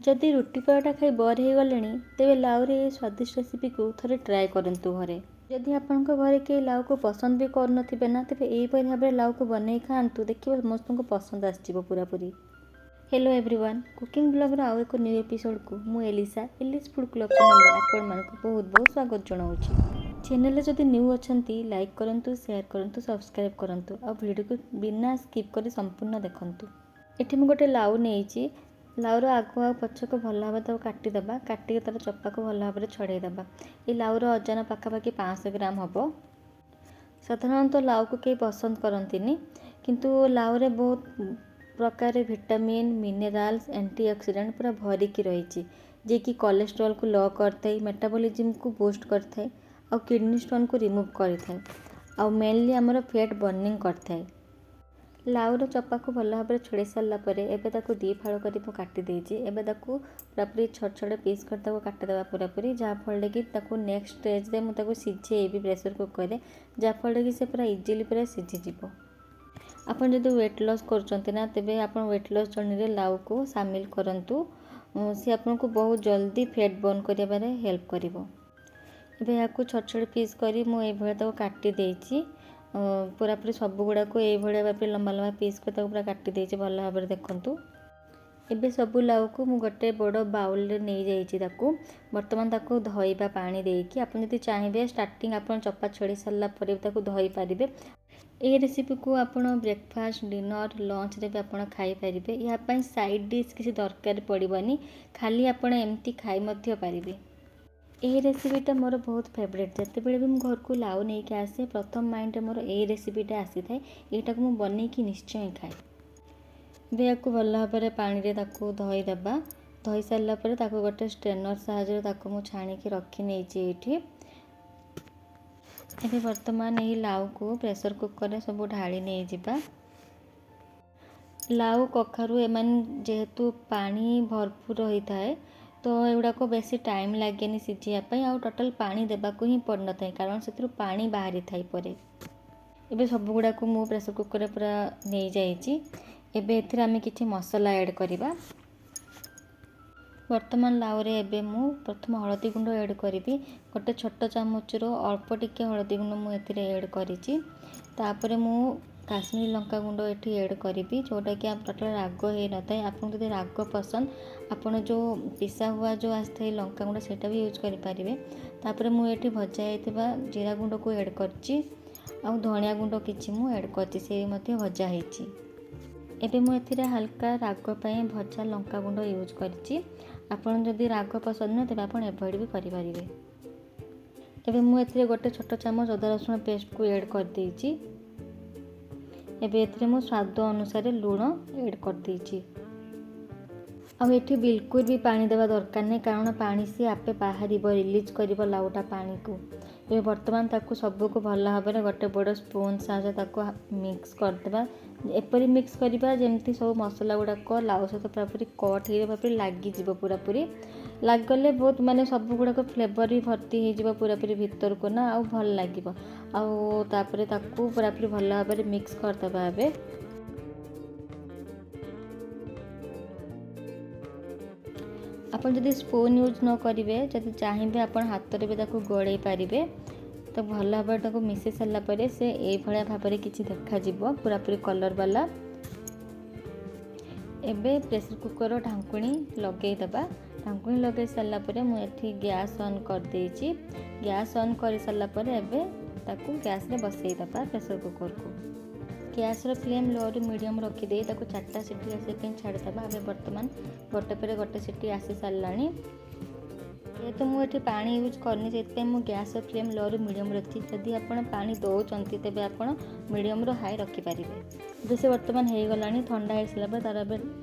ଯଦି ରୁଟି ପରଟା ଖାଇ ବୋର୍ ହେଇଗଲେଣି, ତେବେ ଲାଉରେ ଏହି ସ୍ୱାଦିଷ୍ଟ ରେସିପିକୁ ଥରେ ଟ୍ରାଏ କରନ୍ତୁ ଘରେ। ଯଦି ଆପଣଙ୍କ ଘରେ କେହି ଲାଉକୁ ପସନ୍ଦ ବି କରୁନଥିବେ ନା, ତେବେ ଏହିପରି ଭାବରେ ଲାଉକୁ ବନେଇ ଖାଆନ୍ତୁ, ଦେଖିବେ ସମସ୍ତଙ୍କୁ ପସନ୍ଦ ଆସିଯିବ ପୁରାପୁରି। ହ୍ୟାଲୋ ଏଭ୍ରିୱାନ୍, କୁକିଂ ବ୍ଲଗ୍ର ଆଉ ଏକ ନ୍ୟୁ ଏପିସୋଡ଼କୁ ମୁଁ ଏଲିସା, ଏଲିସ୍ ଫୁଡ଼୍ କ୍ଲବ୍ ଚ୍ୟାନେଲରେ ଆପଣମାନଙ୍କୁ ବହୁତ ବହୁତ ସ୍ୱାଗତ ଜଣାଉଛି। ଚ୍ୟାନେଲରେ ଯଦି ନ୍ୟୁ ଅଛନ୍ତି, ଲାଇକ୍ କରନ୍ତୁ, ସେୟାର କରନ୍ତୁ, ସବସ୍କ୍ରାଇବ୍ କରନ୍ତୁ ଆଉ ଭିଡ଼ିଓକୁ ବିନା ସ୍କିପ୍ କରି ସମ୍ପୂର୍ଣ୍ଣ ଦେଖନ୍ତୁ। ଏଠି ମୁଁ ଗୋଟେ ଲାଉ ନେଇଛି। ଲାଉର ଆଗ ଆଉ ପଛକୁ ଭଲ ଭାବରେ ତାକୁ କାଟିଦେବା। କାଟିକି ତା'ର ଚୋପାକୁ ଭଲ ଭାବରେ ଛଡ଼େଇ ଦେବା। ଏ ଲାଉର ଓଜନ ପାଖାପାଖି 500 ଗ୍ରାମ ହେବ। ସାଧାରଣତଃ ଲାଉକୁ କେହି ପସନ୍ଦ କରନ୍ତିନି, କିନ୍ତୁ ଲାଉରେ ବହୁତ ପ୍ରକାର ଭିଟାମିନ୍, ମିନେରାଲ୍ସ, ଆଣ୍ଟିଅକ୍ସିଡାଣ୍ଟ ପୁରା ଭରିକି ରହିଛି, ଯିଏକି କୋଲେଷ୍ଟ୍ରଲକୁ ଲୋ କରିଥାଏ, ମେଟାବଲିଜିମ୍କୁ ବୁଷ୍ଟ କରିଥାଏ ଆଉ କିଡ଼ନୀ ଷ୍ଟୋନ୍କୁ ରିମୁଭ୍ କରିଥାଏ ଆଉ ମେନଲି ଆମର ଫ୍ୟାଟ୍ ବର୍ଣ୍ଣିଂ କରିଥାଏ। ଲାଉର ଚୋପାକୁ ଭଲ ଭାବରେ ଛଡ଼େଇ ସାରିଲା ପରେ ଏବେ ତାକୁ ଦୁଇ ଫାଳ କରି ମୁଁ କାଟି ଦେଇଛି। ଏବେ ତାକୁ ପୁରାପୁରି ଛୋଟ ଛୋଟ ପିସ୍ କରି ତାକୁ କାଟିଦେବା ପୁରାପୁରି, ଯାହାଫଳରେ କି ତାକୁ ନେକ୍ସଟ ଷ୍ଟେଜ୍ରେ ମୁଁ ତାକୁ ସିଝେଇବି ପ୍ରେସର୍ କୁକର୍ରେ, ଯାହାଫଳରେ କି ସେ ପୁରା ଇଜିଲି ପୁରା ସିଝିଯିବ। ଆପଣ ଯଦି ୱେଟ୍ ଲସ୍ କରୁଛନ୍ତି ନା, ତେବେ ଆପଣ ୱେଟ୍ ଲସ୍ ଜର୍ଣ୍ଣିରେ ଲାଉକୁ ସାମିଲ କରନ୍ତୁ। ସେ ଆପଣଙ୍କୁ ବହୁତ ଜଲ୍ଦି ଫ୍ୟାଟ୍ ବର୍ନ କରିବାରେ ହେଲ୍ପ କରିବ। ଏବେ ଏହାକୁ ଛୋଟ ଛୋଟ ପିସ୍ କରି ମୁଁ ଏଇଭଳିଆ ତାକୁ କାଟି ଦେଇଛି। ପୁରାପୁରି ସବୁଗୁଡ଼ାକୁ ଏଇଭଳିଆ ଭାବରେ ଲମ୍ବା ଲମ୍ବା ପିସ୍ କରି ତାକୁ ପୁରା କାଟି ଦେଇଛି ଭଲ ଭାବରେ, ଦେଖନ୍ତୁ। ଏବେ ସବୁ ଲାଉକୁ ମୁଁ ଗୋଟେ ବଡ଼ ବାଉଲରେ ନେଇଯାଇଛି। ତାକୁ ବର୍ତ୍ତମାନ ତାକୁ ଧୋଇବା ପାଣି ଦେଇକି। ଆପଣ ଯଦି ଚାହିଁବେ, ଷ୍ଟାର୍ଟିଂ ଆପଣ ଚୋପା ଛଡ଼େଇ ସାରିଲା ପରେ ବି ତାକୁ ଧୋଇ ପାରିବେ। ଏହି ରେସିପିକୁ ଆପଣ ବ୍ରେକଫାଷ୍ଟ, ଡିନର୍, ଲଞ୍ଚରେ ବି ଆପଣ ଖାଇପାରିବେ। ଏହା ପାଇଁ ସାଇଡ଼୍ ଡିଶ୍ କିଛି ଦରକାର ପଡ଼ିବନି, ଖାଲି ଆପଣ ଏମିତି ଖାଇ ମଧ୍ୟ ପାରିବେ। ଏହି ରେସିପିଟା ମୋର ବହୁତ ଫେବରେଟ୍। ଯେତେବେଳେ ବି ମୁଁ ଘରକୁ ଲାଉ ନେଇକି ଆସେ, ପ୍ରଥମ ମାଇଣ୍ଡରେ ମୋର ଏଇ ରେସିପିଟା ଆସିଥାଏ। ଏଇଟାକୁ ମୁଁ ବନେଇକି ନିଶ୍ଚୟ ଖାଏ। ଏବେ ଏହାକୁ ଭଲ ଭାବରେ ପାଣିରେ ତାକୁ ଧୋଇଦେବା। ଧୋଇ ସାରିଲା ପରେ ତାକୁ ଗୋଟେ ଷ୍ଟ୍ରେନର୍ ସାହାଯ୍ୟରେ ତାକୁ ମୁଁ ଛାଣିକି ରଖି ନେଇଛି ଏଇଠି। ଏବେ ବର୍ତ୍ତମାନ ଏହି ଲାଉକୁ ପ୍ରେସର୍ କୁକର୍ରେ ସବୁ ଢାଳି ନେଇଯିବା। ଲାଉ, କଖାରୁ ଏମାନେ ଯେହେତୁ ପାଣି ଭରପୁର ରହିଥାଏ, ତ ଏଗୁଡ଼ାକ ବେଶୀ ଟାଇମ୍ ଲାଗେନି ସିଝିବା ପାଇଁ ଆଉ ଟୋଟାଲ୍ ପାଣି ଦେବାକୁ ହିଁ ପଡ଼ିନଥାଏ, କାରଣ ସେଥିରୁ ପାଣି ବାହାରିଥାଏ ପରେ। ଏବେ ସବୁଗୁଡ଼ାକୁ ମୁଁ ପ୍ରେସର୍ କୁକର୍ରେ ପୁରା ନେଇଯାଇଛି। ଏବେ ଏଥିରେ ଆମେ କିଛି ମସଲା ଆଡ଼୍ କରିବା। ବର୍ତ୍ତମାନ ଲାଉରେ ଏବେ ମୁଁ ପ୍ରଥମ ହଳଦୀ ଗୁଣ୍ଡ ଆଡ଼୍ କରିବି। ଗୋଟେ ଛୋଟ ଚାମଚରୁ ଅଳ୍ପ ଟିକେ ହଳଦୀ ଗୁଣ୍ଡ ମୁଁ ଏଥିରେ ଆଡ଼୍ କରିଛି। ତାପରେ ମୁଁ କାଶ୍ମୀରୀ ଲଙ୍କା ଗୁଣ୍ଡ ଏଠି ଆଡ଼୍ କରିବି, ଯେଉଁଟାକି ଟୋଟାଲ୍ ରାଗ ହେଇନଥାଏ। ଆପଣଙ୍କୁ ଯଦି ରାଗ ପସନ୍ଦ, ଆପଣ ଯେଉଁ ପିସା ହୁଆ ଯେଉଁ ଆସିଥାଏ ଲଙ୍କା ଗୁଣ୍ଡ, ସେଇଟା ବି ୟୁଜ୍ କରିପାରିବେ। ତାପରେ ମୁଁ ଏଠି ଭଜା ହେଇଥିବା ଜିରା ଗୁଣ୍ଡକୁ ଆଡ଼୍ କରିଛି ଆଉ ଧଣିଆ ଗୁଣ୍ଡ କିଛି ମୁଁ ଆଡ଼୍ କରିଛି, ସେ ମଧ୍ୟ ଭଜା ହେଇଛି। ଏବେ ମୁଁ ଏଥିରେ ହାଲକା ରାଗ ପାଇଁ ଭଜା ଲଙ୍କା ଗୁଣ୍ଡ ୟୁଜ୍ କରିଛି। ଆପଣ ଯଦି ରାଗ ପସନ୍ଦ ନୁହେଁ, ତେବେ ଆପଣ ଏଭଏଡ଼୍ ବି କରିପାରିବେ। ଏବେ ମୁଁ ଏଥିରେ ଗୋଟେ ଛୋଟ ଚାମଚ ଅଦା ରସୁଣ ପେଷ୍ଟକୁ ଆଡ଼୍ କରିଦେଇଛି। ଏବେ ଏଥିରେ ମୁଁ ସ୍ୱାଦ ଅନୁସାରେ ଲୁଣ ଆଡ଼୍ କରିଦେଇଛି। ଆଉ ଏଠି ବିଲକୁଲ ବି ପାଣି ଦେବା ଦରକାର ନାହିଁ, କାରଣ ପାଣି ସିଏ ଆପେ ବାହାରିବ, ରିଲିଜ୍ କରିବ ଲାଉଟା ପାଣିକୁ। ଏବେ ବର୍ତ୍ତମାନ ତାକୁ ସବୁକୁ ଭଲ ଭାବରେ ଗୋଟେ ବଡ଼ ସ୍ପୁନ୍ ସାହାଯ୍ୟରେ ତାକୁ ମିକ୍ସ କରିଦେବା। ଏପରି ମିକ୍ସ କରିବା ଯେମିତି ସବୁ ମସଲା ଗୁଡ଼ାକ ଲାଉ ସହିତ ପୁରାପୁରି କଟ୍ ହେଇଯିବ, ପୁରାପୁରି ଲାଗିଯିବ। ପୁରାପୁରି ଲାଗିଗଲେ ବହୁତ ମାନେ ସବୁ ଗୁଡ଼ାକ ଫ୍ଲେଭର୍ ବି ଭର୍ତ୍ତି ହେଇଯିବ ପୁରାପୁରି ଭିତରକୁ ନା, ଆଉ ଭଲ ଲାଗିବ। ଆଉ ତାପରେ ତାକୁ ପୁରାପୁରି ଭଲ ଭାବରେ ମିକ୍ସ କରିଦେବା। ଏବେ ଆପଣ ଯଦି ସ୍ପୁନ୍ ୟୁଜ୍ ନ କରିବେ, ଯଦି ଚାହିଁବେ ଆପଣ ହାତରେ ବି ତାକୁ ଗୋଳେଇ ପାରିବେ। ତ ଭଲ ଭାବରେ ତାକୁ ମିଶାଇ ସାରିଲା ପରେ ସେ ଏଇଭଳିଆ ଭାବରେ କିଛି ଦେଖାଯିବ, ପୁରାପୁରି କଲର୍ ବାଲା। ଏବେ ପ୍ରେସର୍ କୁକର୍ର ଢାଙ୍କୁଣୀ ଲଗେଇଦେବା। ଢାଙ୍କୁଣୀ ଲଗେଇ ସାରିଲା ପରେ ମୁଁ ଏଠି ଗ୍ୟାସ୍ ଅନ୍ କରିଦେଇଛି। ଗ୍ୟାସ୍ ଅନ୍ କରିସାରିଲା ପରେ ଏବେ ତାକୁ ଗ୍ୟାସ୍ରେ ବସେଇଦେବା ପ୍ରେସର୍ କୁକର୍କୁ। ଗ୍ୟାସ୍ର ଫ୍ଲେମ୍ ଲୋରୁ ମିଡ଼ିୟମ୍ ରଖିଦେଇ ତାକୁ ଚାରିଟା ସିଟି ଆସିବା ପାଇଁ ଛାଡ଼ିଦେବା। ଏବେ ବର୍ତ୍ତମାନ ଗୋଟେ ପରେ ଗୋଟେ ସିଟି ଆସି ସାରିଲାଣି। ଯେହେତୁ ମୁଁ ଏଠି ପାଣି ୟୁଜ୍ କରିନି, ସେଥିପାଇଁ ମୁଁ ଗ୍ୟାସ୍ର ଫ୍ଲେମ୍ ଲୋରୁ ମିଡ଼ିୟମ୍ ରଖିଛି। ଯଦି ଆପଣ ପାଣି ଦେଉଛନ୍ତି, ତେବେ ଆପଣ ମିଡ଼ିୟମ୍ରୁ ହାଇ ରଖିପାରିବେ। ଏବେ ସେ ବର୍ତ୍ତମାନ ହେଇଗଲାଣି। ଥଣ୍ଡା ହେଇସାରିଲା ପରେ ତା'ର ଏବେ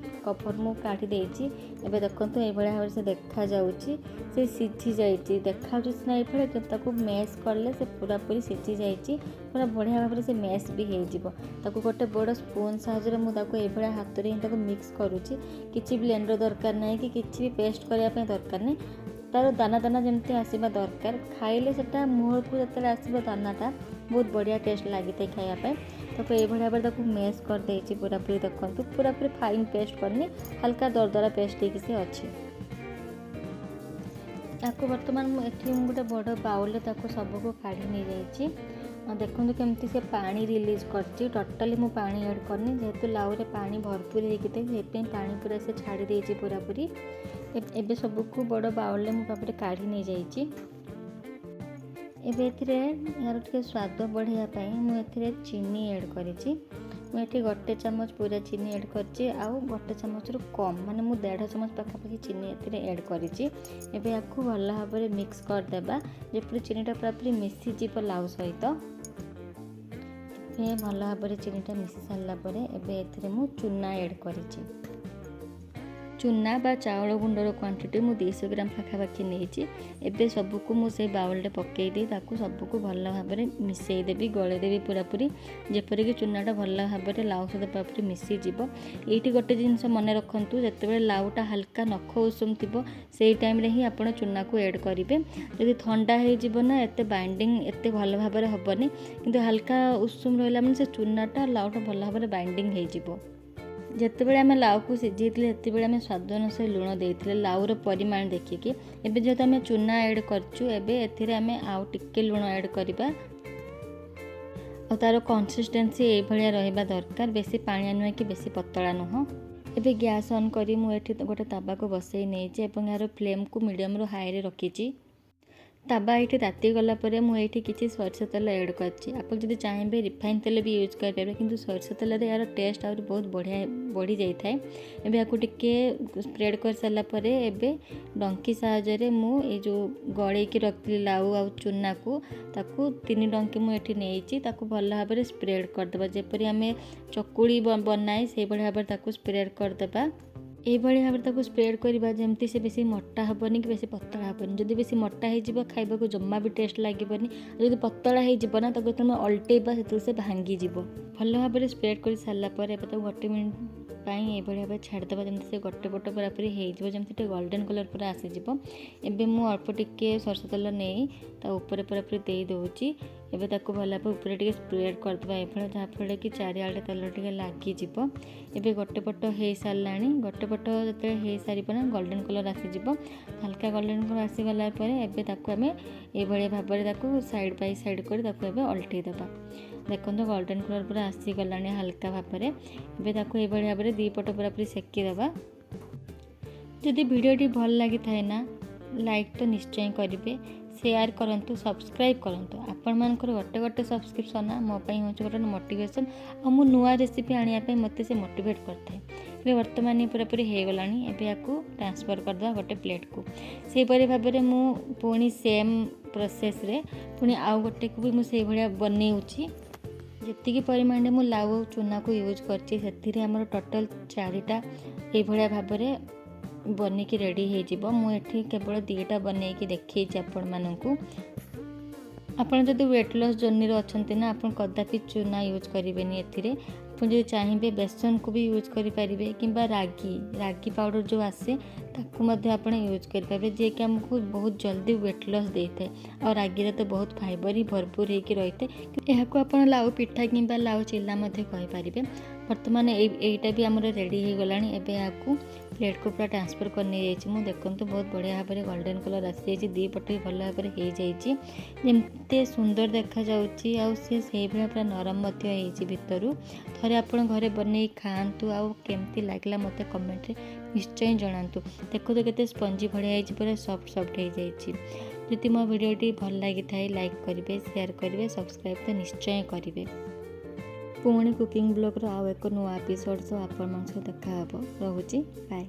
କଭର୍ ମୁଁ କାଢ଼ି ଦେଇଛି। ଏବେ ଦେଖନ୍ତୁ, ଏଇଭଳିଆ ଭାବରେ ସେ ଦେଖାଯାଉଛି। ସେ ସିଝି ଯାଇଛି। ଦେଖାଯାଉଛି ସିନା ଏଇଭଳିଆ, କିନ୍ତୁ ତାକୁ ମ୍ୟାଶ୍ କଲେ ସେ ପୁରାପୁରି ସିଝି ଯାଇଛି। ପୁରା ବଢ଼ିଆ ଭାବରେ ସେ ମ୍ୟାଶ୍ ବି ହେଇଯିବ। ତାକୁ ଗୋଟେ ବଡ଼ ସ୍ପୁନ୍ ସାହାଯ୍ୟରେ ମୁଁ ତାକୁ ଏଇଭଳିଆ ହାତରେ ହିଁ ତାକୁ ମିକ୍ସ କରୁଛି। କିଛି ବ୍ଲେଣ୍ଡର ଦରକାର ନାହିଁ କି କିଛି ବି ପେଷ୍ଟ କରିବା ପାଇଁ ଦରକାର ନାହିଁ। ତା'ର ଦାନା ଦାନା ଯେମିତି ଆସିବା ଦରକାର, ଖାଇଲେ ସେଟା ମୁହଁକୁ ଯେତେବେଳେ ଆସିବ ଦାନାଟା, ବହୁତ ବଢ଼ିଆ ଟେଷ୍ଟ ଲାଗିଥାଏ ଖାଇବା ପାଇଁ। ତାକୁ ଏଇଭଳି ଭାବରେ ତାକୁ ମ୍ୟାଶ୍ କରିଦେଇଛି ପୁରାପୁରି। ଦେଖନ୍ତୁ, ପୁରାପୁରି ଫାଇନ୍ ପେଷ୍ଟ କରିନି, ହାଲକା ଦରଦରା ପେଷ୍ଟ ହେଇକି ସେ ଅଛି। ତାକୁ ବର୍ତ୍ତମାନ ମୁଁ ଏଠି ମୁଁ ଗୋଟେ ବଡ଼ ବାଉଲରେ ତାକୁ ସବୁକୁ କାଢ଼ି ନେଇଯାଇଛି। ଆଉ ଦେଖନ୍ତୁ କେମିତି ସେ ପାଣି ରିଲିଜ୍ କରିଛି। ଟୋଟାଲି ମୁଁ ପାଣି ଆଡ଼୍ କରିନି, ଯେହେତୁ ଲାଉରେ ପାଣି ଭରପୁର ହେଇକି ଥାଏ, ସେଥିପାଇଁ ପାଣି ପୁରା ସେ ଛାଡ଼ି ଦେଇଛି ପୁରାପୁରି। ଏବେ ସବୁକୁ ବଡ଼ ବାଉଲରେ ମୁଁ ତାପରେ କାଢ଼ି ନେଇଯାଇଛି। ଏବେ ଏଥିରେ ଏହାର ଟିକେ ସ୍ୱାଦ ବଢ଼ାଇବା ପାଇଁ ମୁଁ ଏଥିରେ ଚିନି ଆଡ଼୍ କରିଛି। ମୁଁ ଏଠି 1 ଚାମଚ ପୁରା ଚିନି ଆଡ଼୍ କରିଛି, ଆଉ 1 ଚାମଚରୁ କମ୍, ମାନେ ମୁଁ 1.5 ଚାମଚ ପାଖାପାଖି ଚିନି ଏଥିରେ ଆଡ଼୍ କରିଛି। ଏବେ ୟାକୁ ଭଲ ଭାବରେ ମିକ୍ସ କରିଦେବା, ଯେପରି ଚିନିଟା ପୁରାପୁରି ମିଶିଯିବ ଲାଉ ସହିତ। ଏବେ ଭଲ ଭାବରେ ଚିନିଟା ମିଶି ସାରିଲା ପରେ ଏବେ ଏଥିରେ ମୁଁ ଚୁନା ଆଡ଼୍ କରିଛି। ଚୁନା ବା ଚାଉଳ ଗୁଣ୍ଡର କ୍ୱାଣ୍ଟିଟି ମୁଁ 200 ଗ୍ରାମ ପାଖାପାଖି ନେଇଛି। ଏବେ ସବୁକୁ ମୁଁ ସେଇ ବାଉଲରେ ପକାଇ ଦେଇ ତାକୁ ସବୁକୁ ଭଲ ଭାବରେ ମିଶାଇ ଦେବି, ଗଳେଇ ଦେବି ପୁରାପୁରି, ଯେପରିକି ଚୁନାଟା ଭଲ ଭାବରେ ଲାଉ ସହିତ ପୁରାପୁରି ମିଶିଯିବ। ଏଇଠି ଗୋଟେ ଜିନିଷ ମନେ ରଖନ୍ତୁ, ଯେତେବେଳେ ଲାଉଟା ହାଲକା ନଖ ଉଷୁମ ଥିବ ସେଇ ଟାଇମ୍ରେ ହିଁ ଆପଣ ଚୁନାକୁ ଏଡ଼୍ କରିବେ। ଯଦି ଥଣ୍ଡା ହେଇଯିବ ନା, ଏତେ ବାଇଣ୍ଡିଂ ଏତେ ଭଲ ଭାବରେ ହେବନି, କିନ୍ତୁ ହାଲକା ଉଷୁମ ରହିଲା ମାନେ ସେ ଚୁନାଟା ଲାଉଟା ଭଲ ଭାବରେ ବାଇଣ୍ଡିଂ ହେଇଯିବ। ଯେତେବେଳେ ଆମେ ଲାଉକୁ ସିଝେଇଥିଲେ ସେତେବେଳେ ଆମେ ସ୍ୱାଦ ଅନୁସାରେ ଲୁଣ ଦେଇଥିଲେ ଲାଉର ପରିମାଣ ଦେଖିକି। ଏବେ ଯେହେତୁ ଆମେ ଚୁନା ଆଡ଼୍ କରିଛୁ, ଏବେ ଏଥିରେ ଆମେ ଆଉ ଟିକେ ଲୁଣ ଆଡ଼୍ କରିବା। ଆଉ ତା'ର କନସିଷ୍ଟେନ୍ସି ଏଇଭଳିଆ ରହିବା ଦରକାର, ବେଶୀ ପାଣିଆ ନୁହେଁ କି ବେଶୀ ପତଳା ନୁହଁ। ଏବେ ଗ୍ୟାସ୍ ଅନ୍ କରି ମୁଁ ଏଠି ଗୋଟେ ତାୱାକୁ ବସେଇ ନେଇଛି ଏବଂ ଏହାର ଫ୍ଲେମ୍କୁ ମିଡ଼ିୟମରୁ ହାଇରେ ରଖିଛି। ତାୱା ଏଇଠି ତାତିଗଲା ପରେ ମୁଁ ଏଇଠି କିଛି ସୋରିଷ ତେଲ ଆଡ଼୍ କରିଛି। ଆପଣ ଯଦି ଚାହିଁବେ ରିଫାଇନ୍ ତେଲ ବି ୟୁଜ୍ କରିପାରିବେ, କିନ୍ତୁ ସୋରିଷ ତେଲରେ ଏହାର ଟେଷ୍ଟ ଆହୁରି ବହୁତ ବଢ଼ିଆ ବଢ଼ିଯାଇଥାଏ। ଏବେ ୟାକୁ ଟିକେ ସ୍ପ୍ରେଡ଼୍ କରିସାରିଲା ପରେ ଏବେ ଡଙ୍କି ସାହାଯ୍ୟରେ ମୁଁ ଏଇ ଯେଉଁ ଗଳେଇକି ରଖିଥିଲି ଲାଉ ଆଉ ଚୁନାକୁ, ତାକୁ 3 ଡଙ୍କି ମୁଁ ଏଠି ନେଇଛି। ତାକୁ ଭଲ ଭାବରେ ସ୍ପ୍ରେଡ଼୍ କରିଦେବା, ଯେପରି ଆମେ ଚକୁଳି ବନାଏ ସେଇଭଳି ଭାବରେ ତାକୁ ସ୍ପ୍ରେଡ଼୍ କରିଦେବା। ଏଇଭଳି ଭାବରେ ତାକୁ ସ୍ପ୍ରେଡ଼୍ କରିବା, ଯେମିତି ସେ ବେଶୀ ମୋଟା ହେବନି କି ବେଶୀ ପତଳା ହେବନି। ଯଦି ବେଶୀ ମୋଟା ହେଇଯିବ ଖାଇବାକୁ ଜମା ବି ଟେଷ୍ଟ ଲାଗିବନି, ଆଉ ଯଦି ପତଳା ହେଇଯିବ ନା, ତାକୁ ଯେତେବେଳେ ଆମେ ଅଲଟେଇବା ସେତେବେଳେ ସେ ଭାଙ୍ଗିଯିବ। ଭଲ ଭାବରେ ସ୍ପ୍ରେଡ଼୍ କରି ସାରିଲା ପରେ ଏବେ ତାକୁ 1 ମିନିଟ୍ ପାଇଁ ଏଇଭଳି ଭାବରେ ଛାଡ଼ିଦେବା, ଯେମିତି ସେ ଗୋଟେ ପଟ ପୁରାପୁରି ହେଇଯିବ, ଯେମିତି ଟିକେ ଗୋଲ୍ଡେନ୍ କଲର୍ ପୁରା ଆସିଯିବ। ଏବେ ମୁଁ ଅଳ୍ପ ଟିକେ ସୋରିଷ ତେଲ ନେଇ ତା ଉପରେ ପୁରାପୁରି ଦେଇଦେଉଛି। ଏବେ ତାକୁ ଭଲ ଭାବେ ଉପରେ ଟିକେ ସ୍ପ୍ରେଡ଼୍ କରିଦେବା ଏଇଭଳିଆ, ଯାହାଫଳରେ କି ଚାରିଆଡ଼େ ତେଲ ଟିକେ ଲାଗିଯିବ। ଏବେ ଗୋଟେ ପଟ ହେଇସାରିଲାଣି। ଗୋଟେ ପଟ ଯେତେବେଳେ ହେଇସାରିବ ନା, ଗୋଲ୍ଡେନ୍ କଲର୍ ଆସିଯିବ। ହାଲକା ଗୋଲ୍ଡେନ୍ କଲର୍ ଆସିଗଲା ପରେ ଏବେ ତାକୁ ଆମେ ଏଇଭଳିଆ ଭାବରେ ତାକୁ ସାଇଡ଼୍ ବାଇ ସାଇଡ଼୍ କରି ତାକୁ ଏବେ ଅଲଟେଇ ଦେବା। ଦେଖନ୍ତୁ ଗୋଲ୍ଡେନ୍ କଲର୍ ପୁରା ଆସିଗଲାଣି ହାଲକା ଭାବରେ। ଏବେ ତାକୁ ଏଇଭଳି ଭାବରେ ଦୁଇ ପଟ ପୁରାପୁରି ସେକିଦେବା। ଯଦି ଭିଡ଼ିଓଟି ଭଲ ଲାଗିଥାଏ ନା, ଲାଇକ୍ ତ ନିଶ୍ଚୟ କରିବେ, ସେୟାର କରନ୍ତୁ, ସବସ୍କ୍ରାଇବ୍ କରନ୍ତୁ। ଆପଣମାନଙ୍କର ଗୋଟେ ଗୋଟେ ସବସ୍କ୍ରିପସନ୍ ନା ମୋ ପାଇଁ ହେଉଛି ଗୋଟେ ମୋଟିଭେସନ୍, ଆଉ ମୁଁ ନୂଆ ରେସିପି ଆଣିବା ପାଇଁ ମୋତେ ସେ ମୋଟିଭେଟ୍ କରିଥାଏ। ଏବେ ବର୍ତ୍ତମାନ ଇଏ ପୁରାପୁରି ହେଇଗଲାଣି। ଏବେ ୟାକୁ ଟ୍ରାନ୍ସଫର୍ କରିଦେବା ଗୋଟେ ପ୍ଲେଟ୍କୁ। ସେହିପରି ଭାବରେ ମୁଁ ପୁଣି ସେମ୍ ପ୍ରୋସେସ୍ରେ ପୁଣି ଆଉ ଗୋଟେକୁ ବି ମୁଁ ସେଇଭଳିଆ ବନେଉଛି। ଯେତିକି ପରିମାଣରେ ମୁଁ ଲାଉ ଆଉ ଚୁନାକୁ ୟୁଜ୍ କରିଛି, ସେଥିରେ ଆମର ଟୋଟାଲ୍ 4ଟା ଏଇଭଳିଆ ଭାବରେ ବନିକି ରେଡ଼ି ହେଇଯିବ। ମୁଁ ଏଠି କେବଳ 2ଟା ବନେଇକି ଦେଖେଇଛି ଆପଣମାନଙ୍କୁ। ଆପଣ ଯଦି ୱେଟ୍ ଲସ୍ ଜର୍ଣ୍ଣିରେ ଅଛନ୍ତି ନା, ଆପଣ କଦାପି ଚୁନା ୟୁଜ୍ କରିବେନି ଏଥିରେ। ଆପଣ ଯଦି ଚାହିଁବେ ବେସନକୁ ବି ୟୁଜ୍ କରିପାରିବେ, କିମ୍ବା ରାଗି ପାଉଡ଼ର ଯେଉଁ ଆସେ ତାକୁ ମଧ୍ୟ ଆପଣ ୟୁଜ୍ କରିପାରିବେ, ଯିଏକି ଆମକୁ ବହୁତ ଜଲ୍ଦି ୱେଟ୍ ଲସ୍ ଦେଇଥାଏ। ଆଉ ରାଗିରେ ତ ବହୁତ ଫାଇବର ହିଁ ଭରପୁର ହେଇକି ରହିଥାଏ। ଏହାକୁ ଆପଣ ଲାଉ ପିଠା କିମ୍ବା ଲାଉ ଚିଲା ମଧ୍ୟ କହିପାରିବେ। ବର୍ତ୍ତମାନ ଏଇଟା ବି ଆମର ରେଡ଼ି ହେଇଗଲାଣି। ଏବେ ଏହାକୁ ପ୍ଲେଟ୍କୁ ପୁରା ଟ୍ରାନ୍ସଫର୍ କରି ନେଇଯାଇଛି ମୁଁ। ଦେଖନ୍ତୁ ବହୁତ ବଢ଼ିଆ ଭାବରେ ଗୋଲ୍ଡେନ୍ କଲର୍ ଆସିଯାଇଛି, ଦୁଇ ପଟେ ବି ଭଲ ଭାବରେ ହେଇଯାଇଛି, ଯେମିତି ସୁନ୍ଦର ଦେଖାଯାଉଛି। ଆଉ ସେ ସେଇଭଳିଆ ପୁରା ନରମ ମଧ୍ୟ ହେଇଛି ଭିତରୁ। ଥରେ ଆପଣ ଘରେ ବନେଇ ଖାଆନ୍ତୁ, ଆଉ କେମିତି ଲାଗିଲା ମୋତେ କମେଣ୍ଟରେ ନିଶ୍ଚୟ ଜଣାନ୍ତୁ। ଦେଖନ୍ତୁ କେତେ ସ୍ପଞ୍ଜି ଭଳିଆ ହେଇଛି, ପୁରା ସଫ୍ଟ ସଫ୍ଟ ହେଇଯାଇଛି। ଯଦି ମୋ ଭିଡ଼ିଓଟି ଭଲ ଲାଗିଥାଏ ଲାଇକ୍ କରିବେ, ସେୟାର କରିବେ, ସବସ୍କ୍ରାଇବ୍ ତ ନିଶ୍ଚୟ କରିବେ। ପୁଣି କୁକିଂ ବ୍ଲଗ୍ର ଆଉ ଏକ ନୂଆ ଏପିସୋଡ଼ ସହ ଆପଣମାନଙ୍କ ସହ ଦେଖା ହେବ। ରହୁଛି, ବାଏ।